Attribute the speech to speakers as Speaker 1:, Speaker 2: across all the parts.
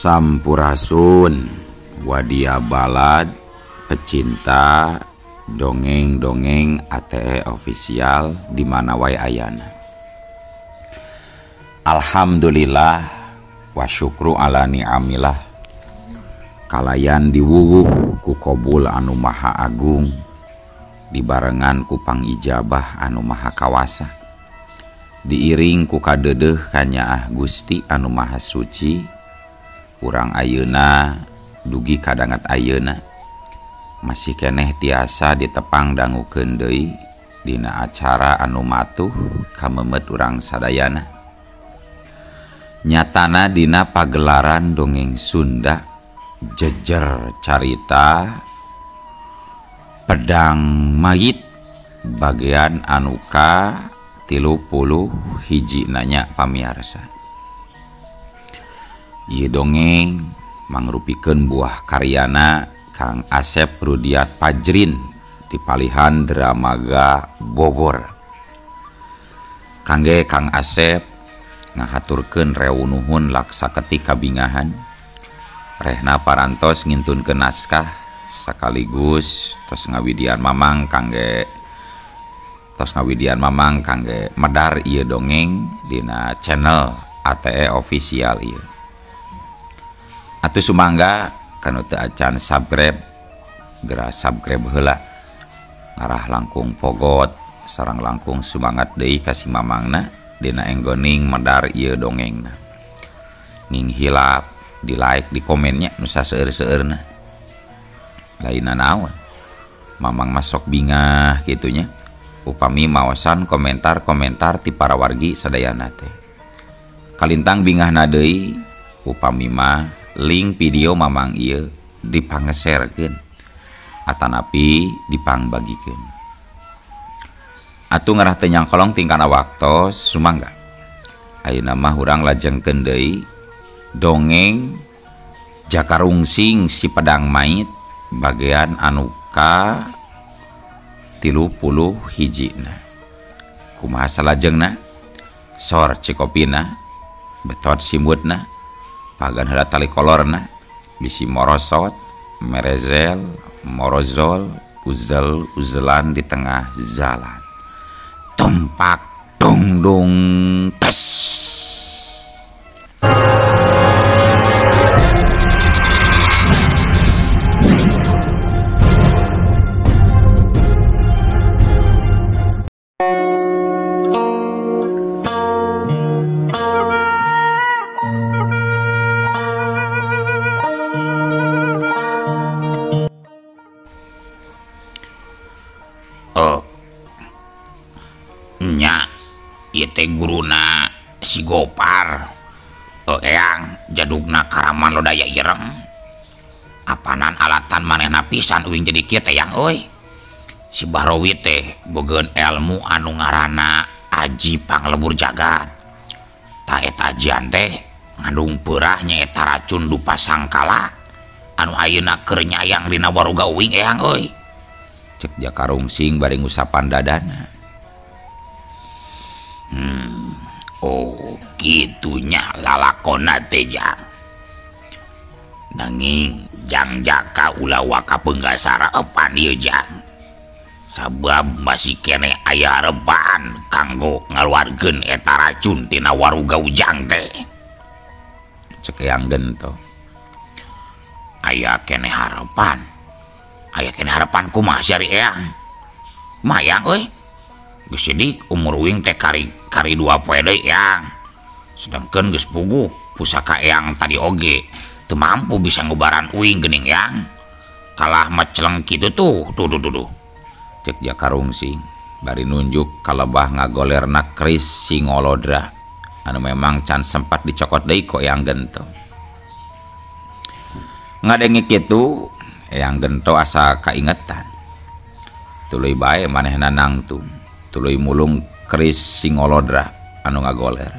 Speaker 1: Sampurasun Wadia Balad pecinta dongeng-dongeng ATE official di mana wae ayana. Alhamdulillah wa syukru ala ni'amillah. Kalayan diwuwuh ku kobul anu maha agung, dibarengan ku pangijabah anu maha kawasa, diiring ku kadeudeuh kanyaah Gusti anu maha suci. Urang ayeuna dugi kadangat ayeuna masih keneh tiasa ditepang dangukeun deui dina acara anu matuh kamemet urang sadayana. Nyatana dina pagelaran dongeng Sunda jejer carita Pedang Mayit bagian anu ka 31 nanya pamiarsa. Ieu dongeng mangrupikeun buah karyana Kang Asep Rudiat Pajrin di palihan Dramaga Bogor. Kangge Kang Asep ngahaturkeun rewu nuhun laksa ketika bingahan. Rehna parantos ngintunkeun naskah sekaligus tos ngawidian mamang kangge medar ieu dongeng dina channel ATE official ieu. Atuh sumangga kanu teu acan subscribe geura subscribe heula, ngarah langkung pogot sareng langkung sumangat deui ka si mamangna dina enggoning medar ieu dongengna. Ning hilap di like di komennya nu saseueur-seueurna. Lainna naon mamang masok bingah kitunya upami maosan komentar-komentar ti para wargi sadayana teh. Kalintang bingahna deui upami mah link video mamang ieu dipangeserkeun atanapi dipangbagikeun. Atuh ngarah teu nyangkolong tingkana waktos sumangga. Ayeuna mah urang lajengkeun deui dongeng Jaka Rungsing si Pedang Mayit bagian anu ka 31 na. Kumaha salajengna? Sor cikopina, betot simutna, pagan heula tali kolorna, bisi morosot, merezel, morozol, uzel uzelan di tengah jalan. Tumpak dung dung tes.
Speaker 2: Nya ieu teh guruna si Gopar eyang jadugna karaman lodaya ireng. Apanan alatan manehna pisan uing jadi kieu teh yang euy. Si Bahrowi teh bogeun ilmu anu ngaranna aji panglebur jagat. Ta eta ajian teh ngandung peurah nyaeta racun dupa sangkala anu ayeuna keur nyayang dina waruga uing eyang euy.
Speaker 1: Cek Jaka Rungsing bari ngusapan dadana.
Speaker 2: Oh gitunya lalakona teh jang. Nanging jang Jaka ulah waka penggasara epan ieu jang. Sabab masih keneh aya harepan kanggo ngaluarkeun eta racun tina waruga ujang teh.
Speaker 1: Cek Eyang Gento.
Speaker 2: Aya keneh harepan. Aya keneh harepan kumaha sia eyang? Mayang euy. Geus sidik umur uing teh kari 2 poe deui eyang. Sedangkeun geus puguh pusaka eyang tadi oge teu mampu bisa ngubaran uing geuning eyang. Kalah meceleng kitu tuh tuh.
Speaker 1: Cek Jaka Rungsing bari nunjuk kalebah ngagolerna keris Singolodra anu memang can sempat dicokot deui ku Eyang Gento. Ngadenge kitu Eyang Gento asa kaingetan. Tuluy bae manehna nangtung, tuluy mulung keris Singolodra anu ngagoler.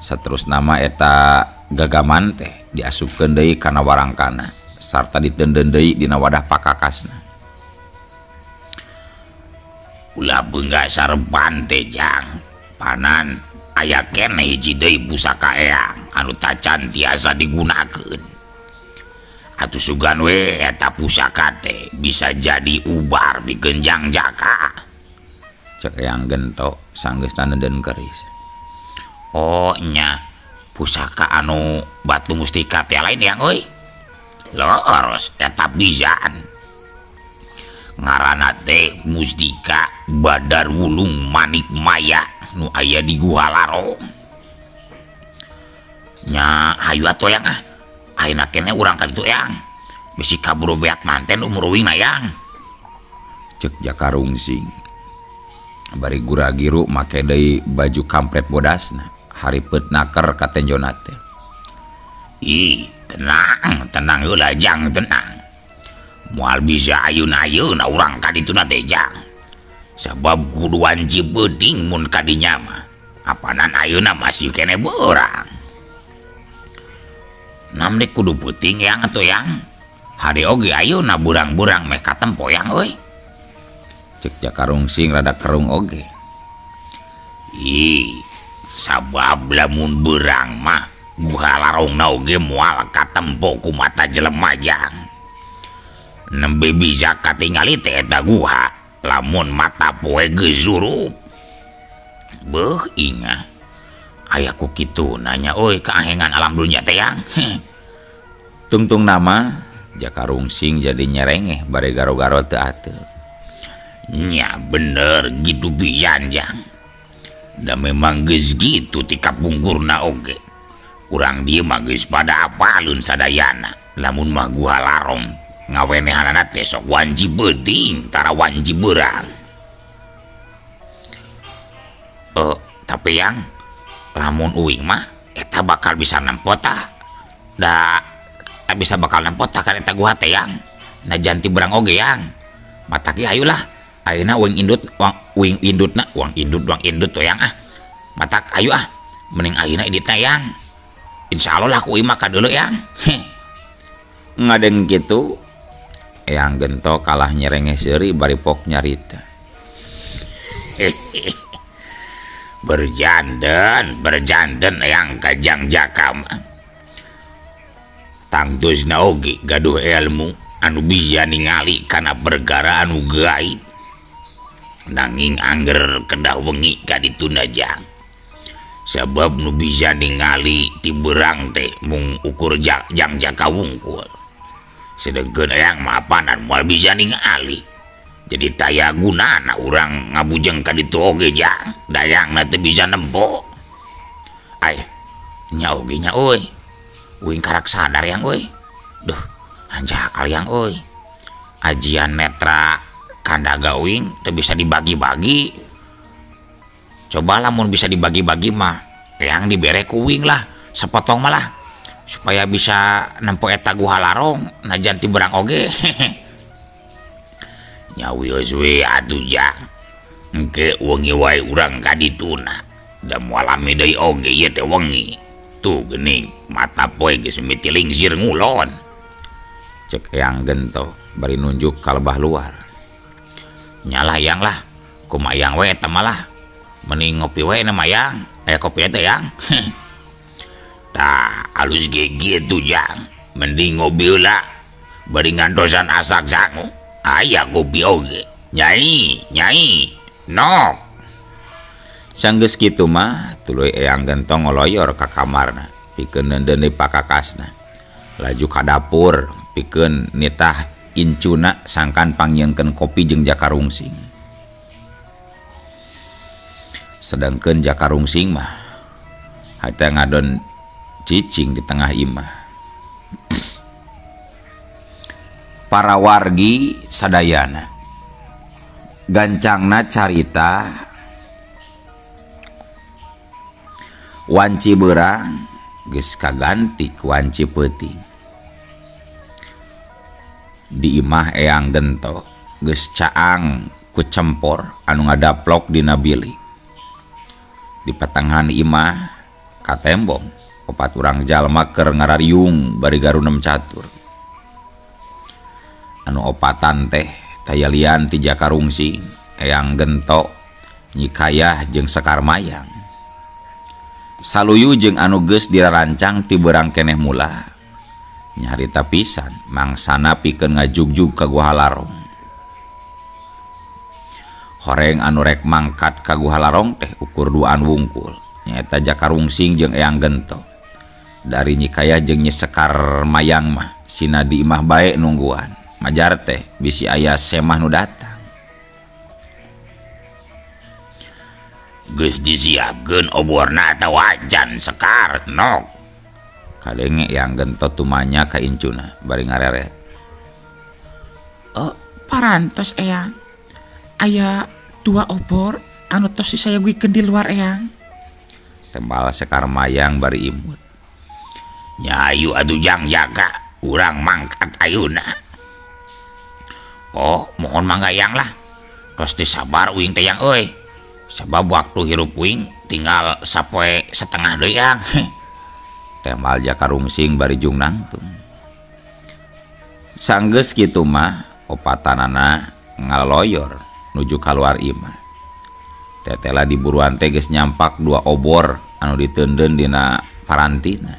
Speaker 1: Saterusna mah eta gagaman teh diasupkeun deui kana warangkana sarta diteundeun deui dina wadah pakakasna.
Speaker 2: Ulah beungga sareban teh jang, panan Aya keneh hiji deui pusaka eyang anu tacan tiasa digunakeun. Atuh sugan we eta pusaka teh bisa jadi ubar pikeun Jang Jaka.
Speaker 1: Cek Eyang Gento sanggeus taneudeun keris.
Speaker 2: Oh nya, pusaka anu batu mustika teh lain yang euy. Leros eta pisan. Ngaranna teh Mustika Badar Wulung Manik Maya nu aya di Guha Larong. Nya hayu atuh yang ah. Ayeuna keneh urang ka ditu yang. Bisi kaburu beak manten umur uing na yang.
Speaker 1: Cek Jaka Rungsing. Bari gura-giru make deui baju kampret bodasna, haripeut naker ka tenjona teh.
Speaker 2: Ih, tenang, tenang heula Jang, tenang. Moal bisa ayeuna-ayeuna urang ka dituna teh Jang. Sabab kudu wanci peuting mun ka dinya mah. Apanan ayeuna masih keneh beurang. Nam dek kudu peuting yang atuh yang. Hade oge ayeuna burang-burang meh katempo yang euy.
Speaker 1: Cek Jaka Rungsing rada kerung oge.
Speaker 2: Ih, sabab lamun beurang mah Guha Larongna oge moal katempo ku mata jelema Jang. Nembe bisa katingali teh eta guha lamun mata poe geus surup. Beuh ingah. Aya ku kitu nanya euy kaahengan alam dunya teh yang.
Speaker 1: Tungtung nama Jaka Rungsing jadi nyerengeh bari garo-garo teu ateul.
Speaker 2: Nya bener gitu pian Jang. Da memang geus gitu ti kapungkurna oge. Urang dieu mah geus pada apaleun sadayana. Lamun mah Guha Larong ngawenehanana teh sok wanci beuting tara wanci beurang. Tapi yang lamun uing mah eta bakal bisa nempo tah. Da bisa bakal nempo tah kan eta guha teh yang. Najan ti beurang oge yang. Matak ge hayulah. Ayeuna uing indut wang uing indutna wang indut yang ah. Matak ayu ah. Mending ayeuna inditna yang. Insyaallah lah ku uing mah kadeuleu yang.
Speaker 1: Ngadeng kitu Eyang Gento kalah nyerengeh seuri bari pok nyarita.
Speaker 2: Berjanten Eyang ka Jang Jaka mah. Tangtusna oge gaduh ilmu anu bisa ningali kana perkara anu gaib. Nanging angger kedah wengi ka dituna Jang. Sabab nu bisa ningali ti beurang teh mung ukur Jang Jaka wungkul. Sedengkeun Eyang mah apanan moal bisa ningali. Jadi taya gunana urang ngabujeng ka ditu oge Jang. Dayangna teu bisa nempo. Ai nya oge nya euy. Uing karak sadar yang euy. Duh, hanjakal yang euy. Ajian netra kandaga uing teu bisa dibagi-bagi. Coba lamun bisa dibagi-bagi mah yang dibere ku uing lah, sepotong malah supaya bisa nempo eta Guha Larong najan ti berang oge. Nya wios we atuh Jang. Engke wengi wae urang ka dituna. Da moal lami deui oge ieu teh wengi. Tuh geuning mata poe geus mimiti lingsir ngulon.
Speaker 1: Cek Eyang Gento bari nunjuk ka lebah luar.
Speaker 2: Nyalah yang lah, kumayang we eta malah. Mending ngopi we na mayang, aya kopi eta yang. Tah alus ge kitu Jang. Mending ngopi heula bari ngantosan asak sangu. Aya kopi oge. Nyai, nyai, nok.
Speaker 1: Sanggeus kitu mah tuluy Eyang Gento ngoloyor ka kamarna pikeun neundeun deui pakakasna. Laju ka dapur pikeun nitah incuna sangkan pangnyieunkeun kopi jeung Jaka Rungsing. Sedangkeun Jaka Rungsing mah hate ngadon cicing di tengah imah. Para wargi sadayana gancangna carita wanci beurang geus kaganti ku wanci peuting. Di imah Eyang Gento geus caang ku cempor anu ngadaplok dina bilik. Di patengahan imah katembong opat urang jalma keur ngarariung bari garunem catur. Anu opatan teh tayalian ti Jaka Rungsing, Eyang Gento, Nyi Kayah jeung Sekar Mayang. Saluyu jeung anu geus dirarancang ti beurang keneh mula. Nyarita pisan mangsana pikeun ngajugjug ka Guha Larong. Horeng anu rek mangkat ka Guha Larong teh ukur duaan wungkul, nyaeta Jaka Rungsing jeung Eyang Gento. Dari Nyi Kayah jeung Nyi Sekar Mayang mah sina di imah bae nungguan. Majar teh bisi aya semah nu datang.
Speaker 2: Geus disiapkeun oborna atawa acan Sekar nok.
Speaker 1: Kadenge Eyang Gento tumanya ka incuna bari ngareret.
Speaker 2: Oh, parantos Eyang. Aya dua obor anu tos disayogikeun di luar Eyang.
Speaker 1: Tembal Sekar Mayang bari imut.
Speaker 2: Nya ayu atuh Jang Jaka, urang mangkat ayeuna. Oh, mohon mangga Yang lah. Tos disabar uing teh Yang euy. Sebab waktu hirup uing tinggal sapoe setengah deui Yang.
Speaker 1: Tembal Jaka Rungsing bari jung nangtung. Sanggeus kitu mah opatanana ngaloyor nuju kaluar imah. Tetela di buruan teh geus nyampak dua obor anu diteundeun dina parantina.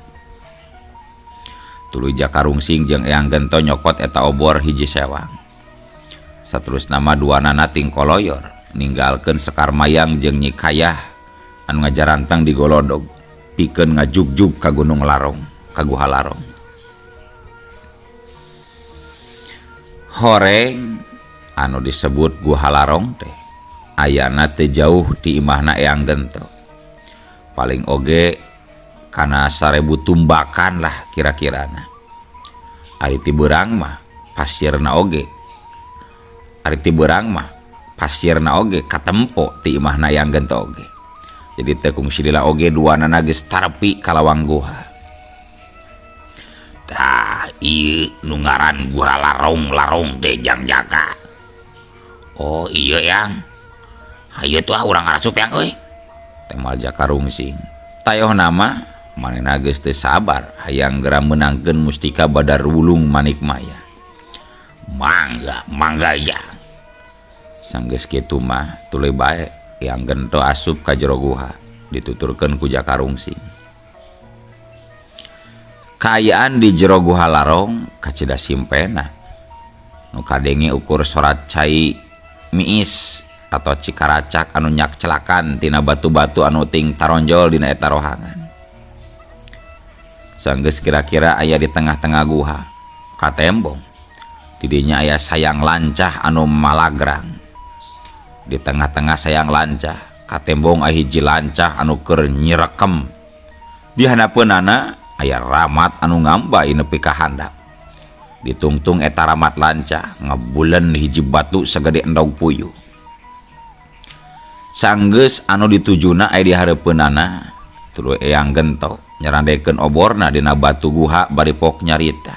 Speaker 1: Tuluy Jaka Rungsing jeung Eyang Gento nyokot eta obor hiji sewang. Saterusna mah duanana tingkoloyor ninggalkeun Sekar Mayang jeung Nyi Kayah anu ngajarantang di golodog pikeun ngajugjug ka Gunung Larong, ka Guha Larong. Horeng anu disebut Guha Larong teh ayana teu jauh ti imahna Eyang Gento. Paling oge kana 1000 tumbakan lah kira-kirana. Ari ti beurang mah pasirna oge. Ari ti beurang mah pasirna oge katempo ti imahna Eyang Gento oge. Jadi teu kungsi lila oge duanana geus tarepi ka lawang guha.
Speaker 2: Tah ieu nu ngaran Guha Larong-larong teh Jang Jaka. Oh iya Yang. Hayu tuh urang ngarasup Yang euy.
Speaker 1: Temal Jaka Rungsing. Tayoh nama manehna geus teu sabar hayang geura meunangkeun mustika Badar Wulung Manikmaya.
Speaker 2: Mangga, mangga Jang.
Speaker 1: Sanggeus kitu mah tuluy bae Eyang Gento asup ka jero guha dituturkeun ku Jaka Rungsing. Kaayaan di jero Guha Larong kacida simpena. Nu kadenge ukur sorat cai miis atau cikaracak anu nyakcelakan tina batu-batu anu ting taronjol dina eta rohangan. Sanggeus kira-kira aya di tengah-tengah guha katembong. Didinya aya sayang lancah anu malagrang. Di tengah-tengah sayang lancah katembong aya hiji lancah anu keur nyirekem. Di handapeunana aya ramat anu ngambay nepi ka handap. Ditungtung eta ramat lancah ngebulen hiji batu sagede endog puyuh. Sanggeus anu ditujuna aya di hareupeunana tuluy Eyang Gento nyarandekeun oborna dina batu guha bari pok nyarita.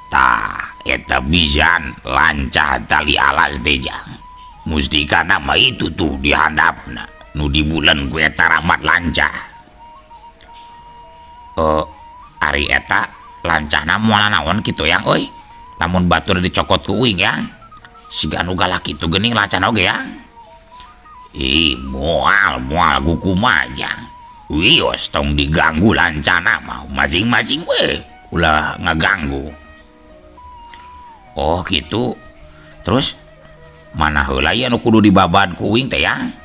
Speaker 2: Tah eta bisan lancah tali alas teh Jang. Mustikana mah itu tuh di handapna nu dibulen ku eta ramat lancah. Ari eta lancahna moal naon kitu Yang euy. Lamun batur dicokot ku uing Yang. Siga anu galak kitu geuning lancahna oge Yang. Ih, moal moal kukumaha Jang. Wios tong diganggu lancana mah masing-masing we ulah ngaganggu. Oh gitu. Terus mana heula ieu anu kudu dibabad ku uing teh Yang?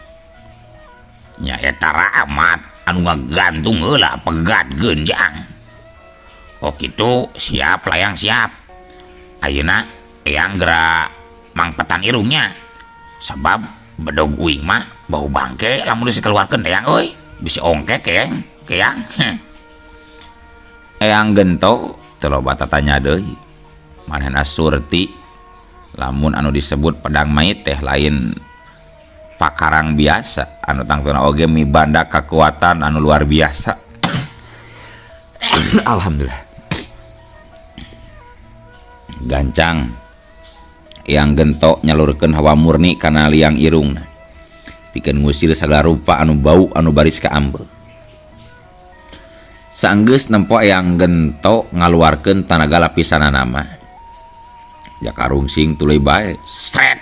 Speaker 2: Nya eta ramat anu ngagantung heula pegatkeun Jang. Oh gitu, siap layang siap. Ayeuna Eyang geura mangpetan irungnya. Sabab bedog uing mah bau bangke lamun dikeluarkeun Eyang euy. Bisi ongkek Eyang, Eyang.
Speaker 1: Eyang Gento teu loba tatanya deui. Manehna surti lamun anu disebut pedang mayit teh lain pakarang biasa anu tangtuna oge mibanda kekuatan anu luar biasa. Alhamdulillah. Gancang Eyang Gento nyalurkeun hawa murni kana liang irungna pikeun ngusir sagala rupa anu bau anu baris ka ambe. Sanggeus nempo Eyang Gento ngaluarkeun tanaga lapisanana mah Jaka Rungsing tuluy bae sret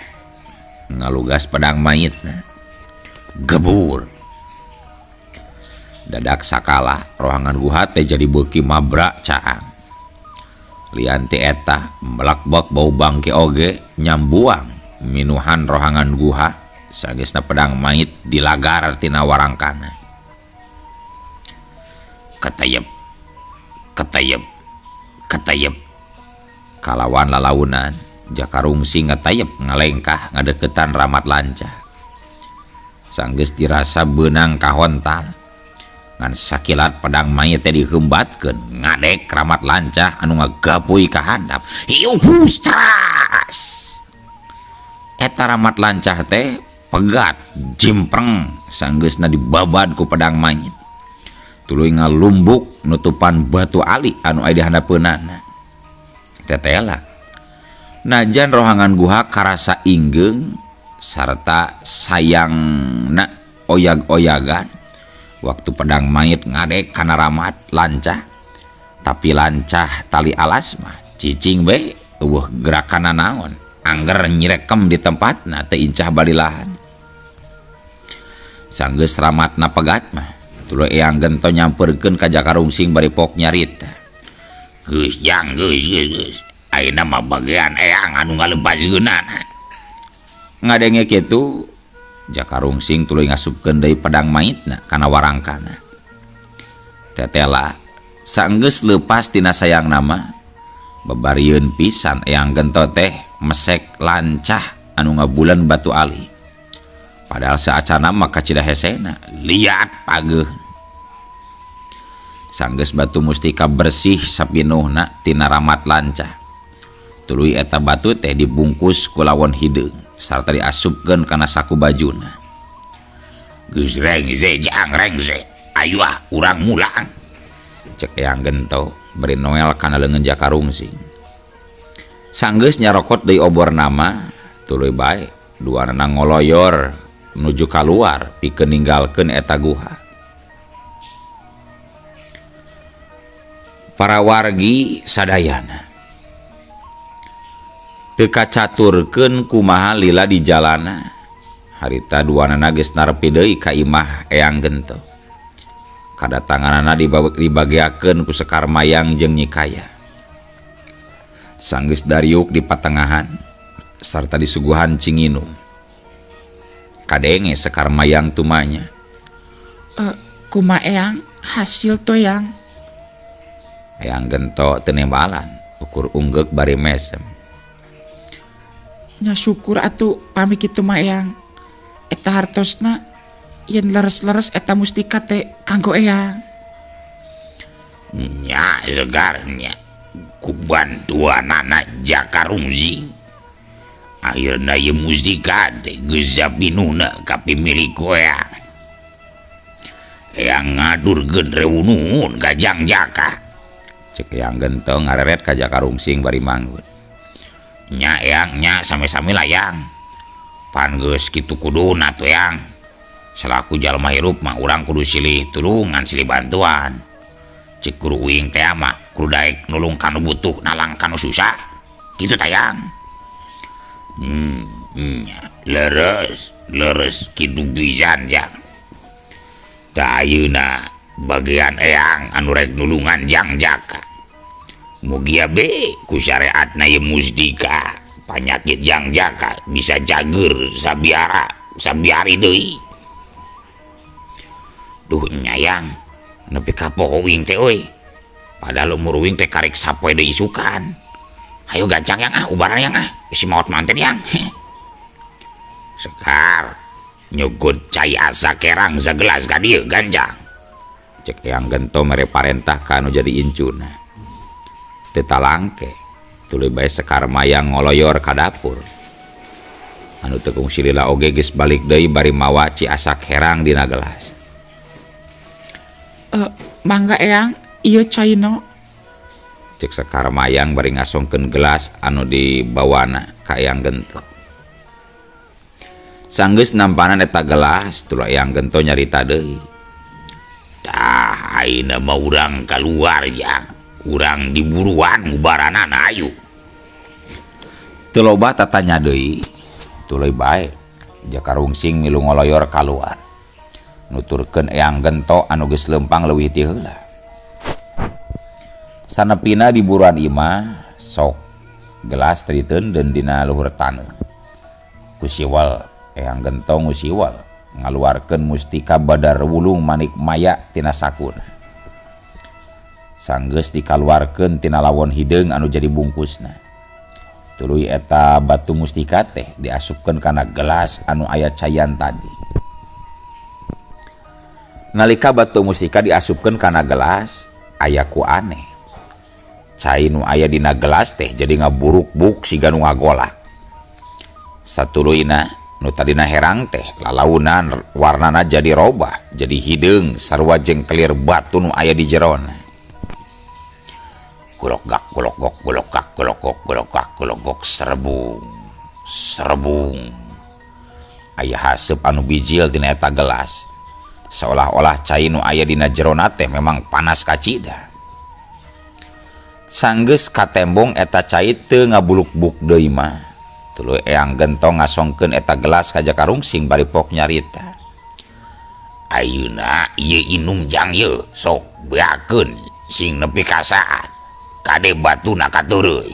Speaker 1: ngalugas pedang mayitna. Gebur. Dadak sakala rohangan guha teh jadi beuki mabrak caang. Lian ti eta melakbak bau bangke oge nyambuang minuhan rohangan guha sagesna pedang mayit dilagar tina warangkana. Ketayep ketayep ketayep kalawan lalaunan Jaka Rungsing ngetayep ngalengkah ngadeketan Ramat Lancah. Sanggeus dirasa beunang kahontal ngan sakilat pedang mayit teh dihembatkeun ngadek Ramat Lancah anu ngagapui ka handap. Hiu hustras eta Ramat Lancah teh pegat jimpreng sanggeusna dibabad ku pedang mayit tuluy ngalumbuk nutupan batu ali anu aya di handapeunana. Tetela najan rohangan guha karasa inggeung sarta sayangna oyag-oyagan waktu pedang mayit ngadek kana Ramat Lancah, tapi lancah tali alas mah cicing we eueuh gerakan naon angger nyirekem di tempatna teu incah balilahan. Sanggeus Ramatna pegat mah tuluy Eyang Gento nyamperkeun ka Jaka Rungsing bari pok nyarita.
Speaker 2: Geus jang geus geus ayeuna mah bagian eyang anu ngalebaskeunana.
Speaker 1: Ngadenge kitu Jaka Rungsing tuluy ngasupkeun deui pedang mayitna kana warangkana. Tetela sanggeus leupas tina sayang nama bebarieun pisan Eyang Gento teh mesek lancah anu ngabulan batu ali. Padahal saacana mah kacida hesena
Speaker 2: liat pageuh.
Speaker 1: Sanggeus batu mustika bersih sapinuhna tina Ramat Lancah. Tuluy eta batu teh dibungkus ku lawon hideung sarta diasupkeun kana saku bajuna.
Speaker 2: Geus rengse jang rengse, ayo ah urang mulang.
Speaker 1: Cek Eyang Gento bari noel kana leungeun Jaka Rungsing. Sanggeus nyarokot deui obor nama tuluy bae duanana ngoloyor nuju kaluar pikeun ninggalkeun eta guha. Para wargi sadayana teu kacaturkeun kumaha lila di jalana. Harita duanana geus narepi deui ka imah Eyang Gento. Kadatanganana dibageakeun ku Sekar Mayang jeung Nyi Kaya. Sanggeus dariuk di patengahan sarta disuguhan cinginum. Kadenge Sekar Mayang tumanya.
Speaker 3: Kuma Eyang hasil toyang.
Speaker 1: Eyang Gento teu nembalan ukur unggeuk bari mesem.
Speaker 3: Nya syukur atuh pami kitu mah Eyang. Eta hartosna yen leres-leres eta mustika teh kanggo Eyang.
Speaker 2: Nya segar nya ku bantuanana Jaka Rungsing. Akhirna ieu mustika teh geus sapinuna ka pimilik eyang. Eyang ngadurkeun reunuhun ka Jang Jaka.
Speaker 1: Cek Eyang Gento ngareret ka Jaka Rungsing bari manggut.
Speaker 2: Nya eyang nya sami-sami layang. Pan geus kitu kuduna atuh eyang. Selaku jalma hirup mah urang kudu silih tulungan silih bantuan. Cek guru uing teh mah kudu daek nulung kanu butuh nalang kanu susah. Kitu tayang. Leres leres kitu pisan jang. Tah ayeuna bagian eyang anu rek nulungan Jang Jaka. Mugia be ku syariatna ieu mustika panyakit Jang Jaka bisa cager sabiara sabiari deui. Duh nyayang nepi ka poho uing teh euy. Padahal umur uing teh karek sapoe deui isukan. Ayo gancang yang ah ubaran yang ah bisi maot manten yang. Sekar nyogot cai asa kerang sagelas ka dieu gancang.
Speaker 1: Cek Eyang Gento mere parentah ka anu jadi incuna. Teu talangke tuluy bae Sekar Mayang ngoloyor ka dapur. Anu teu kungsi lila oge geus balik deui bari mawa ci asak herang dina gelas.
Speaker 3: Mangga Eyang ieu caina.
Speaker 1: Cek Sekar Mayang bari ngasongkeun gelas anu dibawana ka Eyang Gento. Sanggeus nampanan eta gelas tuluy Eyang Gento nyarita deui.
Speaker 2: Tah ayeuna mah urang kaluar jang. Urang diburuan ngubaranana ayu.
Speaker 1: Teu loba tatanya deui tuluy bae Jaka Rungsing milu ngoloyor kaluar. Nuturkeun Eyang Gento anu geus leumpang leuwih ti heula. Sanepina di buruan imah sok gelas teh diteundeun dina luhur taneuh. Ku siwal Eyang Gento ngusiwal ngaluarkeun mustika Badar Wulung Manik Maya tina sakuna. Sanggeus dikaluarkeun tina lawon hideung anu jadi bungkusna. Tuluy eta batu mustika teh diasupkeun kana gelas anu aya cayan tadi. Nalika batu mustika diasupkeun kana gelas, aya ku aneh. Cai nu aya dina gelas teh jadi ngaburuk-buk siga nu ngagolak. Satuluyna nu tadina herang teh lalaunan warnana jadi robah, jadi hideung sarua jeung kelir batu nu aya di jerona. Golok-gak golok-gok golok-gak golok-gok golok-gak golok-gok serebung serebung. Aya haseup anu bijil tina eta gelas. Seolah-olah cai nu aya dina jerona teh memang panas kacida. Sanggeus katembong eta cai teu ngabuluk-buk deui mah. Tuluy Eyang Gento ngasongkeun eta gelas ka Jaka Rungsing bari pok nyarita.
Speaker 2: Ayeuna ieu inum jang ieu sok beakeun sing nepi ka saat kade batuna katureuy.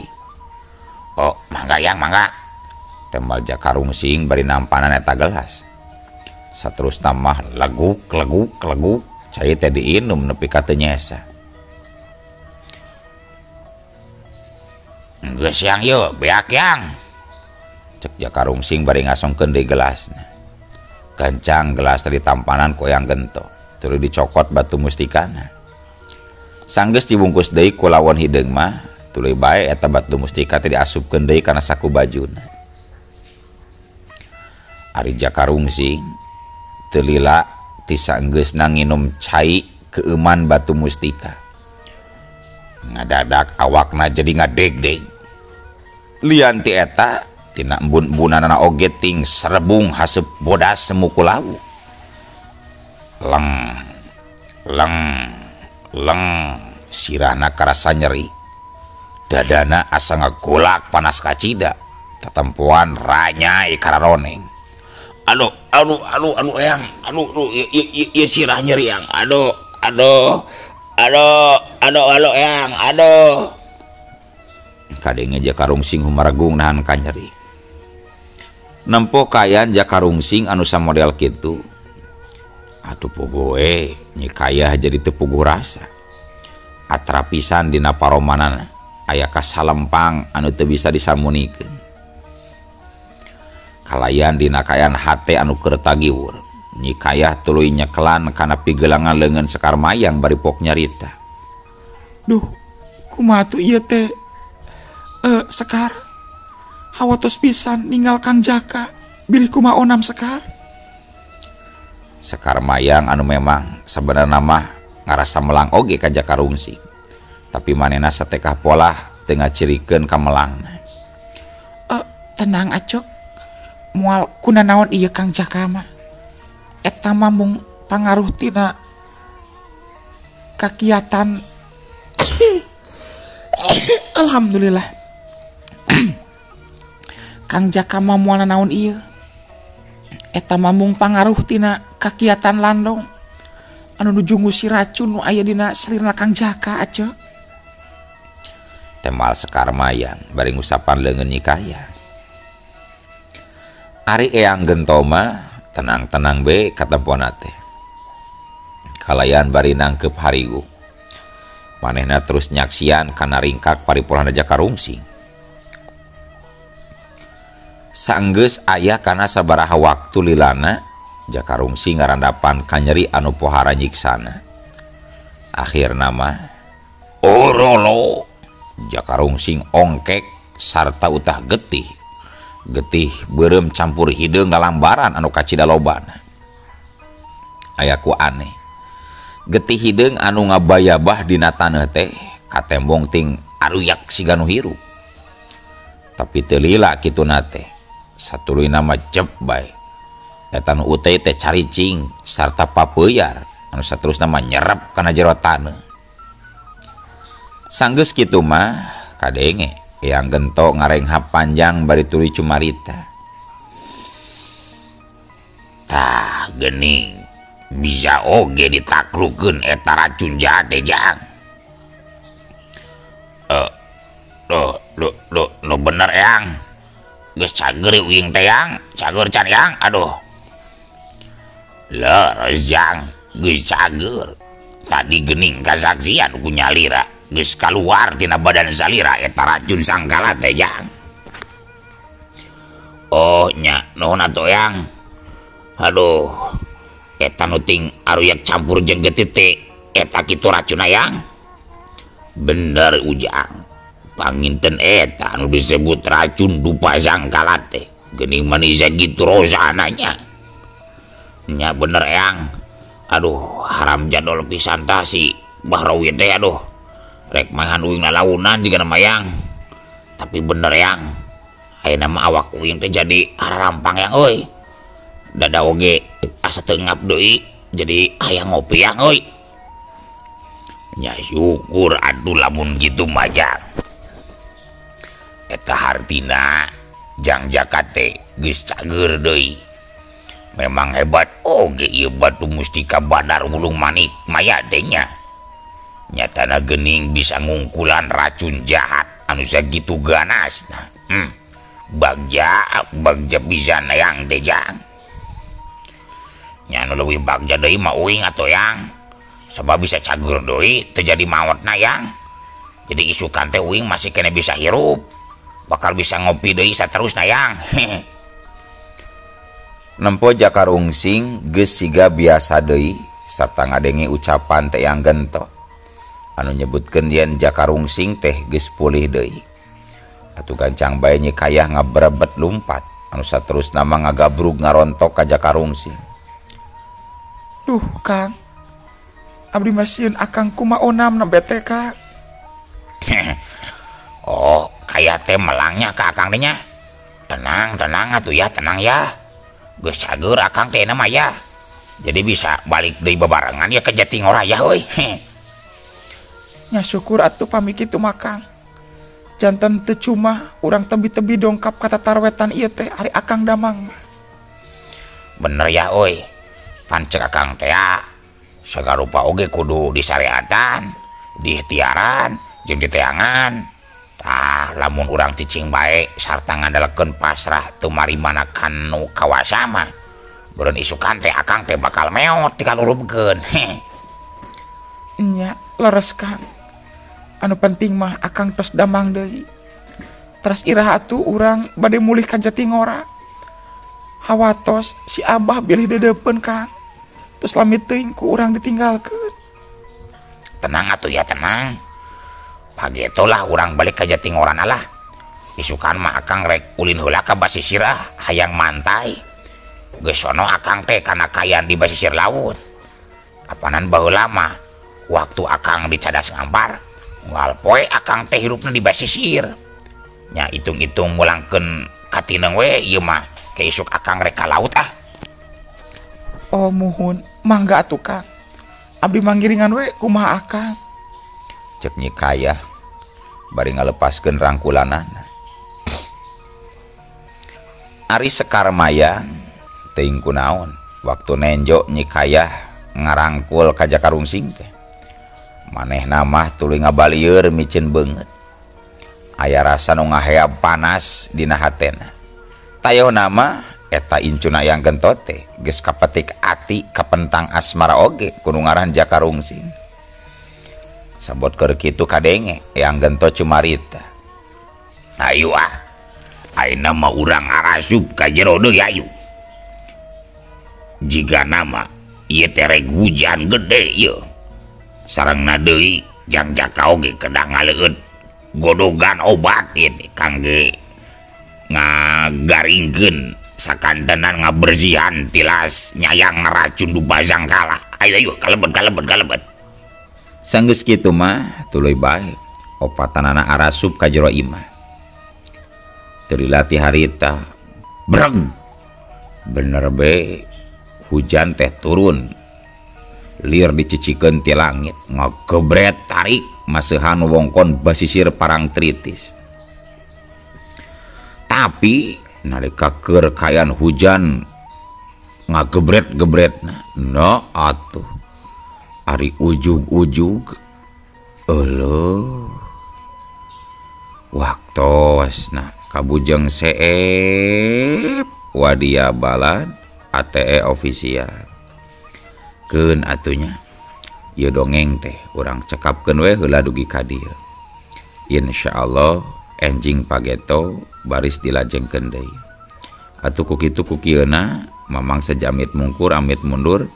Speaker 2: Oh, mangga yang mangga.
Speaker 1: Tembal Jaka Rungsing bari nampanan eta gelas. Saterusna mah leguk leguk leguk cai teh diinum nepi ka teu nyesa.
Speaker 2: Geus yang ieu beak yang.
Speaker 1: Cek Jaka Rungsing bari ngasongkeun deui gelasna. Gancang gelas teh ditampanan ku Eyang Gento. Tuluy dicokot batu mustikana. Sanggeus dibungkus deui ku lawon hideung mah, tuluy bae eta batu mustika teh diasupkeun deui kana saku bajuna. Ari Jaka Rungsing teu lila ti sanggeusna nginum cai keuman batu mustika. Ngadadak awakna jadi ngadegdeg. Lian ti eta tina embun-embunanana oge ting serebung haseup bodas semu ku lawu. Leng leng leng sirahna karasa nyeri. Dadana asa ngagolak panas kacida. Tatempoan ranyai kararoneng.
Speaker 2: Aduh aduh aduh aduh eyang, aduh aduh ieu sirah nyeri yang. Aduh aduh aduh aduh aduh eyang, aduh.
Speaker 1: Kadenge Jaka Rungsing humaregung nahan kanyeri. Nempo kayan Jaka Rungsing anu samodel kitu. Atuh pogoe Nyi Kayah jadi teu puguh rasa. Atrapisan dina paromanana aya kasalempang anu teu bisa disamunikeun. Kalayan dina kayan hate anu keur tagiwur. Nyi Kayah tuluy nyekelan kana pigelangan leungeun Sekar Mayang bari pok nyarita.
Speaker 3: Duh, kumaha tuh ieu teh? Sekar, hawatos pisan ninggal Kang Jaka, bilih kumaha onam Sekar.
Speaker 1: Sekar Mayang anu memang sebenarna mah ngarasa melang oge ka Jaka Rungsing. Tapi manehna satekah polah teu ngacirikeun ka melangna.
Speaker 3: Tenang acok, moal kunanaon ieu Kang Jaka mah. Eta mah mung pangaruh tina kakiatan. Alhamdulillah. Kang Jaka mah moal nanaon ieu. Eta mah mung pangaruh tina kakiatan landong anu nuju ngusir racun nu aya dina selirna Kang Jaka aceu.
Speaker 1: Temal Sekar Mayang bari ngusapan leungeun Nyi Kayah. Ari Eyang Gento mah tenang-tenang be katempona teh. Kalayan bari nangkep harigu. Manehna terus nyaksian kana ringkak paripolahna Jaka Rungsing. Sanggeus aya kana sabaraha waktu lilana Jaka Rungsing ngarandapan kanyeri anu pohara nyiksana. Akhirna mah
Speaker 2: orolo
Speaker 1: Jaka Rungsing ongkek sarta utah getih. Getih beureum campur hideung ngalambaran anu kacida lobana. Aya ku aneh. Getih hideung anu ngabayabah dina taneuh teh katembong ting aruyak siga nu hirup. Tapi teu lila kituna teh. Satuluyna mah jep bae. Eta nu uteh teh caricing sarta papeuyar anu saterusna mah nyerep kana jero taneuh. Sanggeus kitu mah kadenge Eyang Gento ngarenghap panjang bari tuluy cumarita.
Speaker 2: Tah geuning Bisa oge ditaklukeun eta racun jahat teh Jang. Lo bener Eyang. Geus cager uing teh Yang, cager can Yang, aduh. Leres Jang, geus cager. Tadi gening kasaksian ku nyalira, geus kaluar tina badan salira eta racun sangkala teh Jang. Oh nya, nuhun atuh Yang. Aduh, eta nu ting aruyak campur jeung getih teh eta kitu racunna Yang. Bener Ujang. Panginten eta anu disebut racun dupa sangkala teh. Geuning manisa gitu rosananya. Nya bener Eyang. Aduh, haram jadol pisan tah si Bahrawi teh aduh. Rek mahan uing lalaunan jiga nama Yang. Tapi bener Yang. Ayeuna mah awak uing teh jadi harampang Yang euy. Dada oge asa teu ngap deui jadi hayang ngopi Yang euy. Nya syukur aduh lamun kitu mah Jang. Eta hartina Jang Jaka teh geus cager deui. Memang hebat oge ieu batu mustika Badar Wulung Manik maya teh nya. Nyatana geuning bisa ngungkulan racun jahat anu sakitu ganasna. Bagja bagja pisan Yang teh Jang. Nya anu leuwih bagja deui mah uing atuh Yang. Sabab bisa cager deui teu jadi maotna Yang. Jadi isukan teh uing masih kene bisa hirup. Bakal bisa ngopi deui saterusna Yang.
Speaker 1: Nempo Jaka Rungsing geus siga biasa deui sarta ngadenge ucapan teh Yang Gento anu nyebutkeun yen Jaka Rungsing teh geus pulih deui. Atuh gancang bae Nyi Kayah ngabrebet lumpat anu saterusna mah ngagabrug ngarontok ka Jaka Rungsing.
Speaker 3: Duh Kang, abdi mah sieun akang kumaha onam na bete Kang.
Speaker 2: Oh, kaya teh melangnya ka akang teh nya. Tenang, tenang atuh ya, tenang ya. Geus cager akang teh mah ya. Jadi bisa balik deui bebarengan ya ke Jatingora ya euy.
Speaker 3: Nya syukur atuh pami kitu mah Kang. Janten teu cuma urang tebi-tebi dongkap ka tatarwetan ieu teh ari akang damang mah.
Speaker 2: Bener ya euy. Pancek akang teh ya. Sagarupa oge kudu disareatan, diikhtiaran, jeung diteangan. Tah lamun urang cicing bae sarta ngandalkeun pasrah teu marimana kanu kawasa mah. Beureun isukan teh akang teh bakal meot dikalurupkeun.
Speaker 3: Nya leres Kang. Anu penting mah akang tos damang deui. Teras iraha atuh urang bade mulih ka Jatingora. Hawatos si Abah bilih deudeupeun Kang. Terus lami teuing ku urang ditinggalkeun.
Speaker 2: Tenang atuh ya tenang. Pageto lah urang balik ka Jatingoran lah. Isukan mah akang rek ulin heula ka basisir ah, hayang mantai. Geus sono akang teh kana kayan di basisir laut. Apanan baheula mah waktu akang di Cadas Ngampar, unggal poe akang teh hirupna di basisir. Nya hitung-hitung mulangkeun katineng we ieu mah ke isuk akang rek ka laut ah.
Speaker 3: Oh muhun, mangga atuh Kang. Abdi manggiringan we kumaha akang.
Speaker 1: Cek Nyi Kayah bari ngalepaskeun rangkulanana. Ari Sekar Mayang teuing kunaon waktu nenjo Nyi Kayah ngarangkul ka Jaka Rungsing teh. Manehna mah tuluy ngabalieur miceun beungeut. Aya rasa nu ngaheab panas dina hatena. Tayohna mah eta incuna Yang Gento teh geus kapetik ati kapentang asmara oge ku nu ngaran Jaka Rungsing. Sabot keur kitu kadenge Yang Gento cumarita.
Speaker 2: Ayo ah. Ayeuna mah urang arasup ka jero deui ayu. Jiga nama ieu teh rek hujan gede ieu. Sarengna deui Jang Jaka oge kedah ngaleueut godogan obat ieu teh kangge ngagaringkeun sakantenan ngabersihan tilas nyayang racun dupa sangkala. Ayo ayo kalebet kalebet kalebet.
Speaker 1: Sanggeus kitu mah tuluy bae opatanana arasup ka jero imah. Teu dilatih harita breng bener be hujan teh turun lir dicicikeun ti langit ngagebret tarik maseuhan wongkon basisir Parangtritis. Tapi nalika keur kayan hujan Ngagebret-gebretna no atuh ari ujug-ujug euleuh waktosna kabujeng seep wadia balad ATE official keun atunya ieu dongeng teh urang cekapkeun we heula dugi ka dieu. Insyaallah enjing pageto baris dilajengkeun deui. Atuh ku kitu ku kieuna mamang sejamit mungkur amit mundur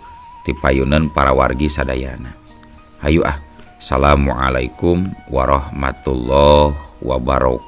Speaker 1: ti payuneun para wargi sadayana. Hayu ah. Assalamualaikum warahmatullahi wabarakatuh.